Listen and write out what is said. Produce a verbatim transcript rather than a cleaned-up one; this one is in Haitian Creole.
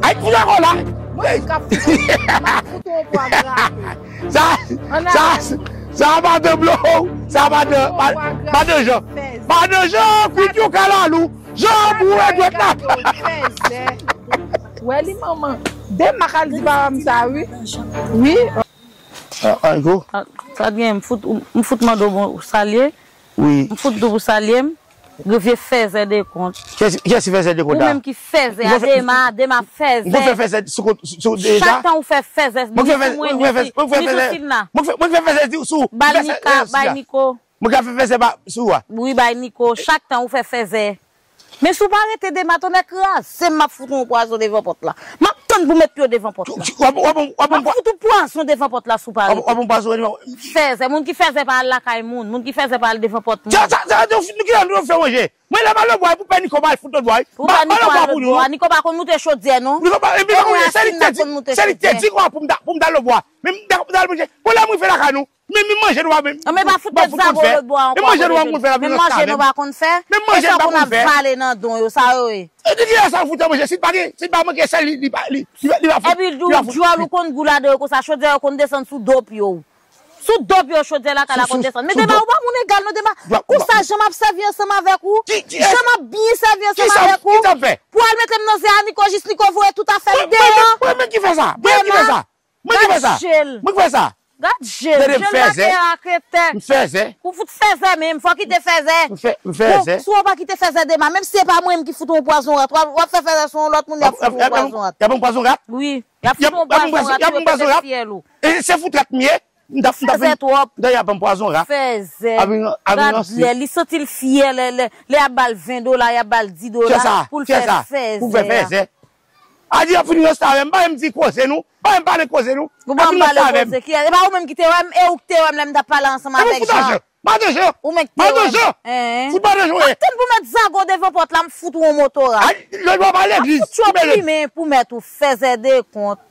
Ay, fout ankò la. Mwen k ap fout, m ap fout yon pwa grape. Sa, sa, sa madan Blo, sa madan, madan Jan. Madan Jan, kwit yon kalalou. Jan boure dwèt la. Wè li manman. Demak al di papa m sa, wi. Wi. Ah, ah, go. Sa, sa gen, m fout, m fout mande w bon, ou salye. Wi. M fout di w pou salye m. Gwo vye fèzè de kont. Kiyès, kiyès ki fèzè de kont la? Ou menm ki fèzè a, Dema, Dema fèzè. Mwen fè fèzè sou kont, sou, sou Dema. Chak tan ou fè fèzè, ni sou mwen, ni sou, ni sou Silna. Mwen fè, mwen fè fèzè sou, sou. Bay Nika, bay Niko. Mwen ka fè fèzè sou a. Wi, bay Niko. Chak tan ou fè fèzè. Men si w pa rete Dema, tonnè kraze m, m ap fout ou yon pwazon devan pòt la. M ap tann pou met pye w devan pòt la. M ap fout ou pwazon devan pòt la si w pa rete. Fèzè, moun ki fèzè pa al lakay moun, moun ki fèzè pa al devan pòt moun. Sa, sa, sa, nou ki nou fè manje. Mwen lè m al lòtbò pou pè Niko m al fout lòtbò. Pou pè Niko al lòtbò, Niko pa konn moute chodyè non. Niko pa, epi pa konn, se li ki te di, se li ki te di kwa pou m ta, pou m ta lòtbò. Men m ta, m ta al manje. Bon, lè m rive lakay nou, men, men manje nou pa, men, men pa fout tèt zago lòtbò ankò. Men manje nou pa konn fè la, men manje nou pa konn fè. Men manje nou pa konn fè. E sa pou n ap vale nan don yo, sa yo ye. E di ki sa fout manje, si l pa gen, si l pa manke sèl, li, li pa, li, li, li pa fout. Epi l di w dyòl ou konn gou ladan yo konsa, chodyè yo konn desann sou do pye w. Sou do pye w chodyè lakay la konn desann. Men Dema, ou pa moun egal non, Dema. Konsa jan m ap sèvi ansanm avèk ou, jan m ap byen sèvi ansanm avèk ou, pou al mete m nan zen a Niko, jis Niko voye tout afè m deyò. Mwen, mwen, mwen ki fè sa? Mwen ki fè sa? Mwen ki fè sa? Mwen ki fè sa? Gad je l. Tande, m fèzè. M fèzè. Ou fout fèzè menm, fò kite fèzè. M fè, m fèzè. Bon, si w pa kite fèzè Dema, menm si se pa mwen menm ki fout ou pwazon rat, w ap, w ap fè fèzè sou yon lòt moun, y ap fout ou pwazon rat. Y ap yon pwazon rat? Wi. Y ap fout ou pwazon rat, y ap yon pwazon rat. Yo pete fyèl ou. E se fout rat m ye. M t ap, m t ap vin. Fèzè twòp. Dayè y ap yon pwazon rat. Fèzè. Gad lè, li santi l fyè, lè, lè, lè y ap ba l ven dola, y ap ba l dis dola pou l fè fèzè. Pou fè fèzè. A di y ap fin rès avè m, pa menm di koze nou. Pa menm pale koze nou. Ou pa m pale koze. Kiyès? E pa ou menm ki te wè m, e ou ki te wè m lè m t ap pale ansanm avèk Jan. Madan Jan. Ou menm ki te wè m. Madan Jan. Fout madan Jan. Ap tann pou met zago devan pòt la, m fout ou yon motorat. Ay, lòtbò pa legliz. M ap fout ou yon plimen pou met ou fèzè de kont.